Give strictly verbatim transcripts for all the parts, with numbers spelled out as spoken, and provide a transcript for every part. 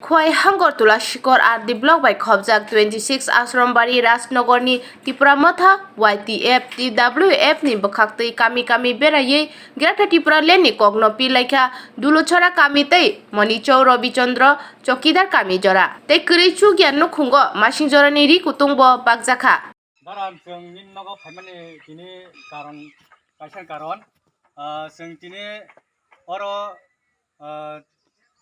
Khowai Hangortula Sikor R D block bai khobjak twenty six Asrambari Rajnogorni Tipra Motha Y T F T W F ni bwkhaktwi kami kami beraiwi Greater Tipraland ni kokno pilaikha Duluchora kami tei Monichou Robichandra Chowkidar kami jora tei kwrwi chukya nukhungo masing jorani ri kutung bo bakjakha. Dara chwng nini nogo phaimani tini karon, kaisa karon, ah, chwng tini oro, ah,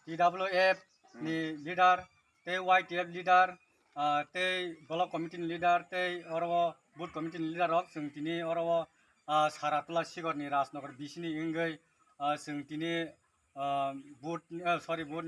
T W F ni leader, tei Y T F leader, ah, tei block committee ni leader, tei oro booth committee ni leader rok chwng tini oro, ah, Saratula Sikorni Rajnagar bisini wngwi, ah, chwng tini, ah, booth, ah, sorry, booth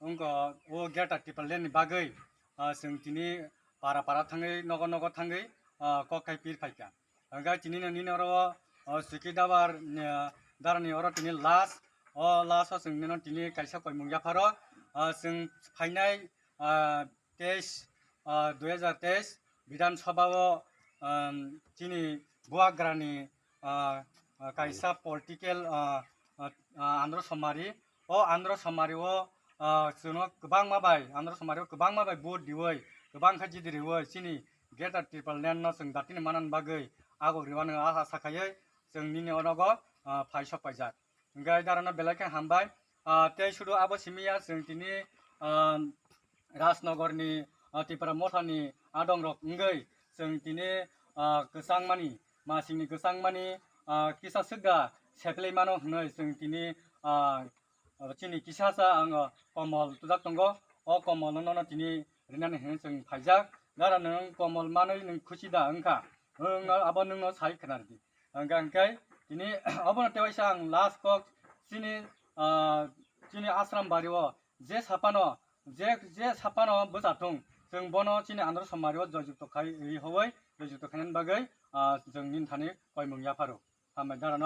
wngkha o Greater Tipraland ni bagwi, ah, chwng tini para para thangwi, nogo nogo thangwi, ah, kok khai pir phaikha. Hwnkhe tini no nini oro o, o Chowkidar, ah, darani oro tini last, o last o chwng nini tini kaisa koimung yapharo, ah, chwng phainai, ah, teis, ah, dui hazar teis Bidhan Sabha o, um, chini Bubagrani, ah, ah, kaisa political, ah, ah, ah, Andhra Somari, o Andhra Somari o, ah, chwngno kwbangma bai, Andhra Somari o kwbangma bai vote riwi, kwbang khe jidi riwi, chini Greater Tipraland no chwng datini manani bagwi agok rwmani asa khawi chwng nini o nogo, ah, phai sok paijak. Hwnkhe darano belai khe hambai. Ah, tei sudu abo simi ya chwng tini, ah, Rajnagarni, ah, Tipra Mothani adongrok wngwi chwng tini, ah, kwchangmani, masingni kwchangmani, ah, kisa swkda seplai mano hwnwi chwng tini, ah, chini kisa sa ang, ah, komol tujak tongo. O komolno nono tini rinani hwnwi chwng phaijak. Dara nwng komol manwi nwng khusi da wngkha? Nwng no, abo nwngno sai khna rwdi. Hwnkha hwnkhe tini obono tewaisa ang last kok chini, ah, chini Asrambari o je saphano, je, je saphano bwchathung, chwng bono chini Andhra Somari o joyjukto khai, ri howoi joyjukto khainani bagwi, ah, chwng nini thani koimung yapharo. Hambai darano.